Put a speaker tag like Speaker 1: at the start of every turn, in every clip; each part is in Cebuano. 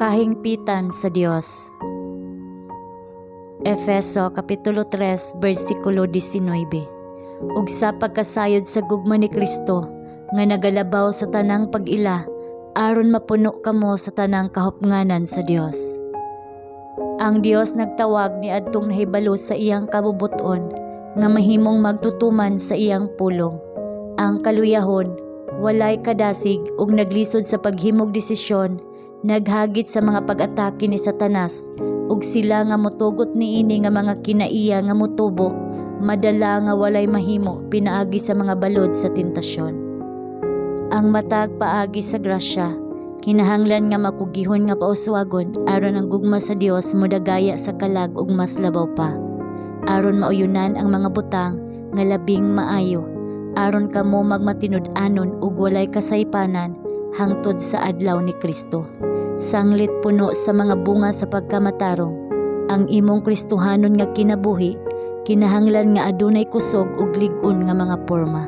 Speaker 1: Kahingpitan sa Dios. Efeso Kapitulo 3 bersikulo 19. Ug sa pagkasayod sa gugma ni Kristo nga nagalabaw sa tanang pag-ila, aron mapuno kamo sa tanang kahupnganan sa Dios. Ang Dios nagtawag niadtong nahibalo sa iyang kabubut-on nga mahimong magtutuman sa iyang pulong. Ang kaluyahon, walay kadasig ug naglisod sa paghimog desisyon, naghagit sa mga pag-atake ni Satanas, ug sila nga motugot niini nga mga kinaiya nga motubo, madala nga walay mahimo pinaagi sa mga balod sa tentasyon. Ang matag paagi sa grasya, kinahanglan nga makugihon nga pauswagon aron ang gugma sa Dios modagaya sa kalag ug mas labaw pa. Aron mauyunan ang mga butang nga labing maayo, aron kamo magmatinud-anon ug walay kasaypanan hangtod sa adlaw ni Kristo. Sanglit puno sa mga bunga sa pagkamatarong, ang imong Kristohanon nga kinabuhi kinahanglan nga adunay kusog ug lig-on nga mga porma.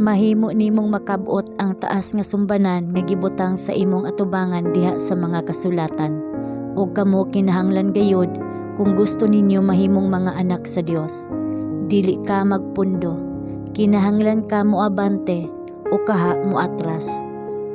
Speaker 1: Mahimo nimong makab-ot ang taas nga sumbanan nga gibutang sa imong atubangan diha sa mga kasulatan. Ug kamo kinahanglan gayud kung gusto ninyo mahimong mga anak sa Dios. Dili ka magpundo. Kinahanglan ka moabante o kaha moatras.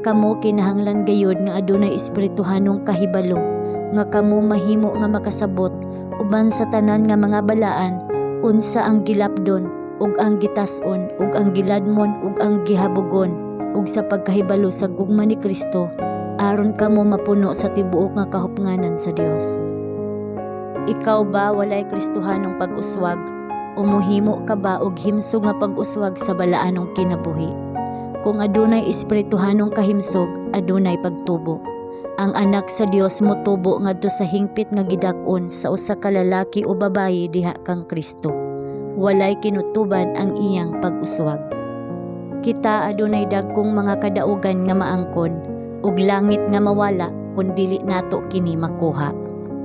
Speaker 1: Kamo kinahanglan gayud nga adunay espirituhanong kahibalo nga kamo mahimo nga makasabot uban sa tanan nga mga balaan unsa ang gilapdon ug ang gitas-on ug ang giladmon ug ang gihabogon, ug sa pagkahibalo sa gugma ni Kristo, aron kamo mapuno sa tibuok nga kahupnganan sa Dios. Ikaw ba walay Kristohanong pag-uswag o mohimo ka ba og himsog nga pag-uswag sa balaanong kinabuhi? Kung adunay espirituhanong kahimsog, adunay pagtubo. Ang anak sa Dios motubo ngadto sa hingpit nga gidak-on sa usa ka lalaki o babayi diha kang Kristo. Walay kinutuban ang iyang pag-uswag. Kita adunay dagkong mga kadaugan nga maangkon ug langit nga mawala kung dili nato kini makuha.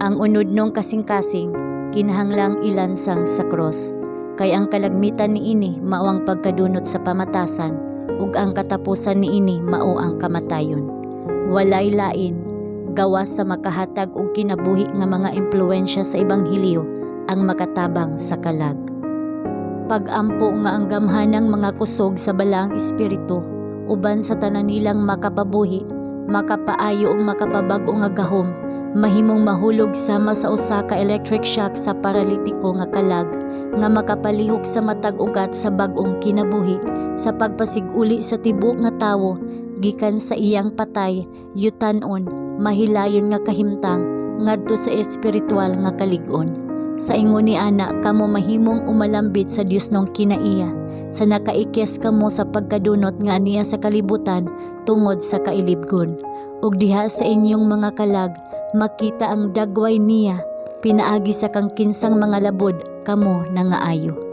Speaker 1: Ang unodnong kasing-kasing kinahanglang ilansang sa krus, kay ang kalagmitan niini mao ang pagkadunot sa pamatasan ug ang katapusan niini mao ang kamatayon. Walay lain gawas sa makahatag og kinabuhi nga mga impluwensya sa ebanghelyo ang makatabang sa kalag. Pag-ampo nga ang gamhanang mga kusog sa Balaang Espiritu uban sa tanan nilang makapabuhi, makapaayo ug makapabag-o nga gahom, mahimong mahulog sama sa usa ka electric shock sa paralitiko nga kalag nga makapalihok sa matag ugat sa bag-ong kinabuhi sa pagpasig-uli sa tibuok nga tawo gikan sa iyang patay, yutan-on, mahilayon nga kahimtang ngadto sa espiritual nga kalig-on. Sa ingon ni ana, kamo mahimong umalambit sa Diosnong kinaiya sa nakaikes kamo sa pagkadunot nga aniya sa kalibutan tungod sa kailibgon. Ug diha sa inyong mga kalag makita ang dagway niya pinaagi sa kang kinsang mga labod kamo nangaayo.